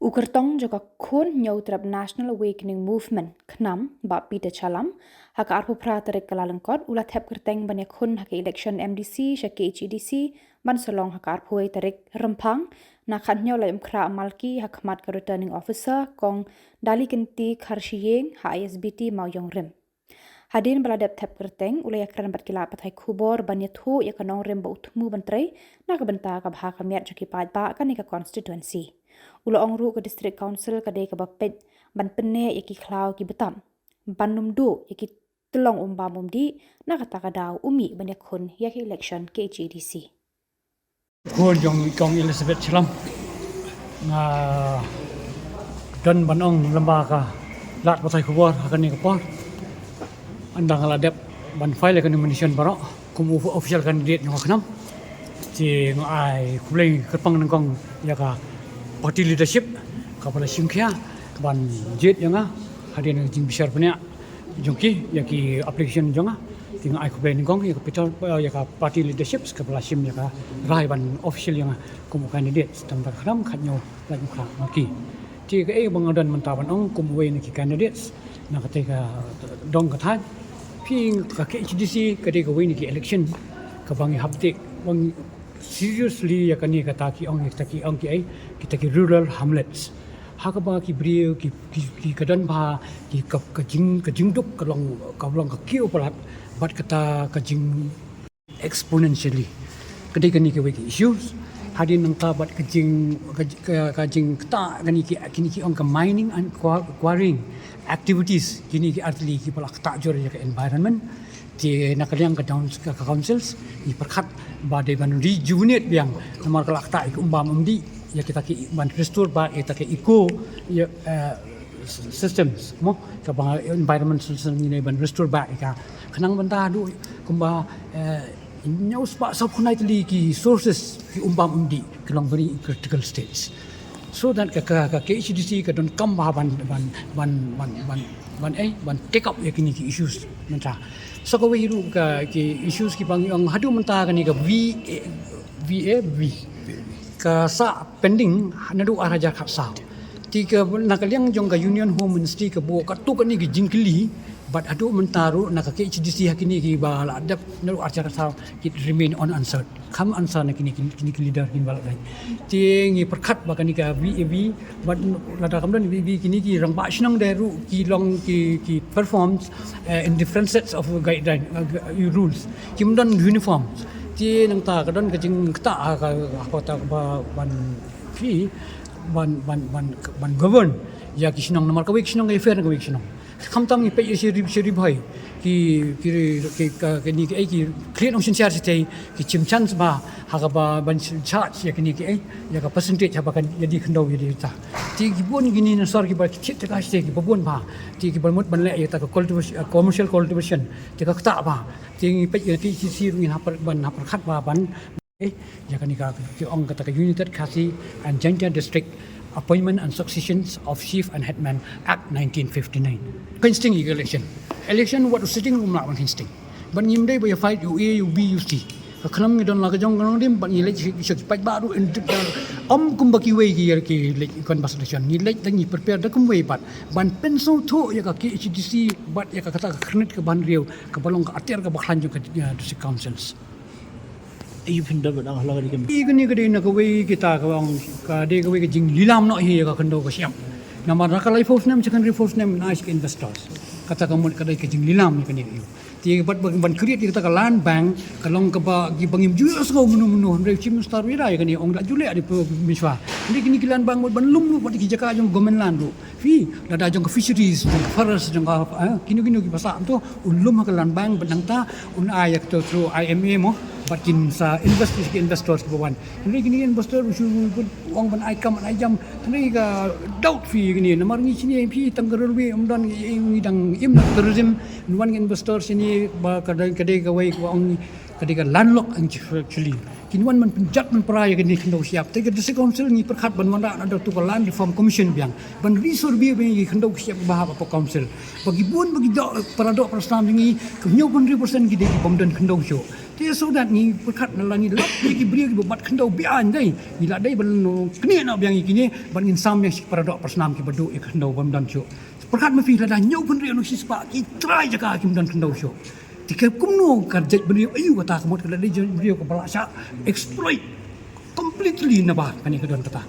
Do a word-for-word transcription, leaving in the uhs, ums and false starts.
U kyrtong jong ka Khun Hynñiewtrep National Awakening Movement, KHNAM, Bah Peter Shallam, ha ka arphew phra tarik Kyllalyngkot, u la thep kyrteng ban ïakhun ha ka election M D C sha K H A D C, ban sa long ha ka arphew wei tarik Rymphang, na khathynñiew Laitumkhrah Malki, ha khmat ka Returning Officer, Kong Dalikynti Kharshiing, ha I S B T Mawïongrim. Hadien ba la dep thep kyrteng, u la ïakren bad ki lad pathai khubor ban ïathuh ïa ka nongrim ba u thmu ban trei na ka bynta ka bha ka miat jong ki paidbah kane ka constituency. U la ong ruh ka District Council ka dei kaba peit ban pynneh ïa ki khlaw ki btap, ban ym duh ïa ki tyllong um bam um dih, na kata ka daw u mih ban ïakhun ïa ka election K H A D C. Khun jong i Kong Elizabeth Shallam. Nga don ban ong lyngba ka lad pathai khubor ha kane ka por. Ynda nga la dep ban file ïa ka nomination baroh kum u official candidate jong ka KHNAM. Te nga ai khublei kyrpang nyngkong ïa ka party leadership kaba la shim khia ban jied ïa nga hadien ka jingbishar bniah jong ki ïa ki application jong nga. Te nga ai khublei nyngkong ïa ka Peter, eh, ïa ka party leadership kaba la shim ïa ka rai ban official ïa nga kum u candidate tang da ka KHNAM khathynñiew Laitumkhrah Malki. Te kaei ba nga don mynta ban ong kum uwei na ki candidates na katei ka dong ka thaiñ. Phi, ka K H A D C ka dei kawei na ki election kaba ngi hap teh, ba ngi seriously ïa kane kata ki ong, kita ki ong kiei, kita ki rural hamlets. Ha kaba ki briew ki, ki, ki ka don bha ki ka, ka jing, ka jingduk ka long, ka long ka kiew palat bad kata ka jing exponentially. Ka dei kane kawei ki issues. Hadien nangta bad ka jing, ka, ka, ka jingktah kane ki, kine ki ong ka mining and qua-, quarrying activities, kine ki artylli kiba la ktah jur ïa ka environment. Te na ka liang ka down, ka, ka councils ngi pyrkhat ba dei ban rejuvenate biang namar ka la ktah ïa ki um bam um dih, ïa kita ki ban restore back ïa kita ki eco, ïa, eh, systems mo, kaba environment system ngi dei ban restore back ïa ka. Khnang ban da haduh kumba, eh, hynñiew spah sawphew khyndai tylli ki sources ki um bam um dih ki long very critical stage. So that ka, ka, ka K H A D C ka donkam bha ban, ban, ban, ban, ban, ban, eh, ban take up ïa kine ki issues mynta. So kawei ruh ka ki issues kiba ngi ong haduh mynta kane ka V A, V A V ka sah pending naduh ar hajar khatsaw. Te ka na ka liang jong ka Union Home Ministry ka buh katto katne ki jingkylli bad haduh mynta ruh na ka K H A D C ha kine kiba la dep naduh ar hajar khatsaw ki remain unanswered. Kham answer na kine, kine, kine ki leader kiba la dep. Te ngi pyrkhat ba kane ka V A V bad lada kam don V A V kine ki rangbah shnong de ruh ki long ki, ki performs, eh, in different sets of guideline, eh, rules. Kim don uniform. Te nangta ka don ka jingktah, ah, ka, ka, ka, ka ba, ban, ki, ban, ban, ban, ban govern ïa ki shnong namar kawei ki shnong ka ïafer na kawei ki shnong. Khamtam ngi peit ïa shi ri, shi ri bhoi ki, ki, ki, ka, kine ki, eh, ki khlieh nongsynshar shatei ki chim chance bha ha kaba ban charge ïa kine ki, eh, ïa ka percentage haba kan ïa die khyndew ïa die ta. Te ki bun kine na sor kiba ki thied te ka shatei kiba bun bha. Te kiba mut ban leh ïa ta ka cultivation, eh, commercial cultivation te ka ktah bha. Te ngi peit ïa K H A D C ruh ngin hap ban hap pyrkhat bha ban, eh, ïa kane ka, ki ong kata ka United Khasi and Jaintia District Appointment and Successions of Chief and Headman Act nineteen fifty-nine. Kheiñ sting ïa ka election. Election wat u sitting ruh um lah ban kheiñ sting. Ban ngim dei ba ïa fight ïa u A, ïa u B, ïa u C. Ka KHNAM ngi don la ka jong ka nongrim bad ngi leit sha ki paidbah ruh in dep da, ym kumba kiwei ki, ki leit conversation. Ngi leit da ngi prepare da kumwei bad ban pynsngewthuh ïa ka K H A D C bad ïa ka kata ka khyrnit ka ban riew kaba long ka atiar kaba khlaiñ jong ka, eh, district councils. Ayu phin da ba dang hala ka dei ka. Ïa kane ka dei na kawei kita ka ong ka dei kawei ka jinglilam noh hi ïa ka khyndew ka shyiap. Namar na ka laiphew snem, secondary four snem, na shi ka investors. Kata ka mut ka dei ka jinglilam ïa kane ka ïa. Te bad ban, ban create ïa kata ka land bank ka long kaba kiba ngim ju ïohsngew mynno mynno, hynrei Chief Minister ruh ïa kane ong da ju leh da pynshwa. Hynrei kine ki land bank bad ban lum ruh bad ki jaka jong government land ruh. Phi, lada jong ka fisheries, jong ka forest, jong ka, eh, kino kino ki basa to, un lum ha ka land bank bad nangta un ai ïa kito through I M A mo, bad kin sa invest ki investors kiba wan. Hynrei kine ki investor u shu ong ban ai kam ban ai jam, hynrei ka doubt phi kine, namar ngi shane phi tang ka railway ym don, ngi dang im na tourism, wan ki investor shane ba ka dei, ka dei kawei kaba ong Ka dei ka landlocked actually. Kin wan ban pynjot ban pra ïa kane ka khyndew shyiap. Te ka District Council ngi pyrkhat ban wanrah na da tu ka Land Reform Commission biang ban resurvey biang ïa ki khyndew shyiap ba hap hapoh Council. Ba ki bun ba ki doh para doh para snam jong ngi, ka hynñiewphew hynriew percent ki dei ki bym don khyndew shuh. Te so that ngi pyrkhat na la ngi lap ïa ki briew kiba bat khyndew biang dei. Ngi la dei ban knieh noh biang ïa kine ban ngin sam ïa ki para doh para snam kiba duh ïa ka khyndew bym don shuh. Pyrkhat ma phi lada hynñiewphew hynriew na ka shispah ki trai jaka kim don khyndew shuh. Te ka kumno ka jaitbynriew aïu kata ka mut ka la dei jaitbynriew kaba la shah exploit completely naba kane ka don kata.